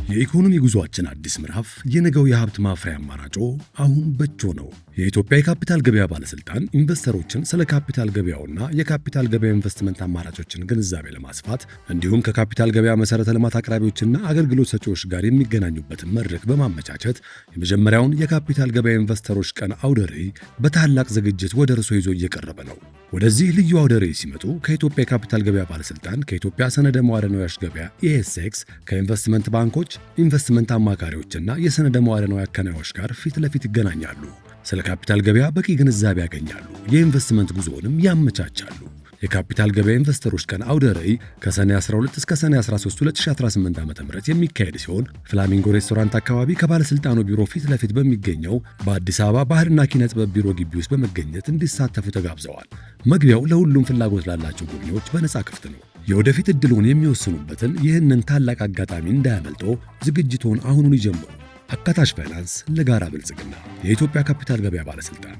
የኢኮኖሚ ጉዟችን አዲስ ምዕራፍ፣ የነገው የሀብት ማፍሪያ አማራጮ አሁን በእጆ ነው። የኢትዮጵያ የካፒታል ገበያ ባለስልጣን ኢንቨስተሮችን ስለ ካፒታል ገበያውና የካፒታል ገበያ ኢንቨስትመንት አማራጮችን ግንዛቤ ለማስፋት እንዲሁም ከካፒታል ገበያ መሰረተ ልማት አቅራቢዎችና አገልግሎት ሰጪዎች ጋር የሚገናኙበትን መድረክ በማመቻቸት የመጀመሪያውን የካፒታል ገበያ ኢንቨስተሮች ቀን አውደ ርዕይ በታላቅ ዝግጅት ወደ እርሶ ይዞ እየቀረበ ነው። ወደዚህ ልዩ አውደ ርዕይ ሲመጡ ከኢትዮጵያ የካፒታል ገበያ ባለስልጣን፣ ከኢትዮጵያ ሰነደ መዋዕለ ንዋዮች ገበያ ESX፣ ከኢንቨስትመንት ባንኮች፣ ኢንቨስትመንት አማካሪዎችና የሰነደ መዋዕለ ንዋይ አከናዋዮች ጋር ፊት ለፊት ይገናኛሉ። ስለ ካፒታል ገበያ በቂ ግንዛቤ ያገኛሉ። የኢንቨስትመንት ጉዞውንም ያመቻቻሉ። የካፒታል ገበያ ኢንቨስተሮች ቀን አውደ ርዕይ ከሰኔ 12 እስከ ሰኔ 13 2018 ዓ.ም የሚካሄድ ሲሆን ፍላሚንጎ ሬስቶራንት አካባቢ ከባለስልጣኑ ቢሮ ፊት ለፊት በሚገኘው በአዲስ አበባ ባህልና ኪነ ጥበብ ቢሮ ግቢ ውስጥ በመገኘት እንዲሳተፉ ተጋብዘዋል። መግቢያው ለሁሉም ፍላጎት ላላቸው ጎብኚዎች በነፃ ክፍት ነው። የወደፊት ዕድልዎን የሚወስኑበትን ይህንን ታላቅ አጋጣሚ እንዳያመልጦ ዝግጅቶን አሁኑን ይጀምሩ። አካታች ፋይናንስ ለጋራ ብልጽግና። የኢትዮጵያ ካፒታል ገበያ ባለስልጣን።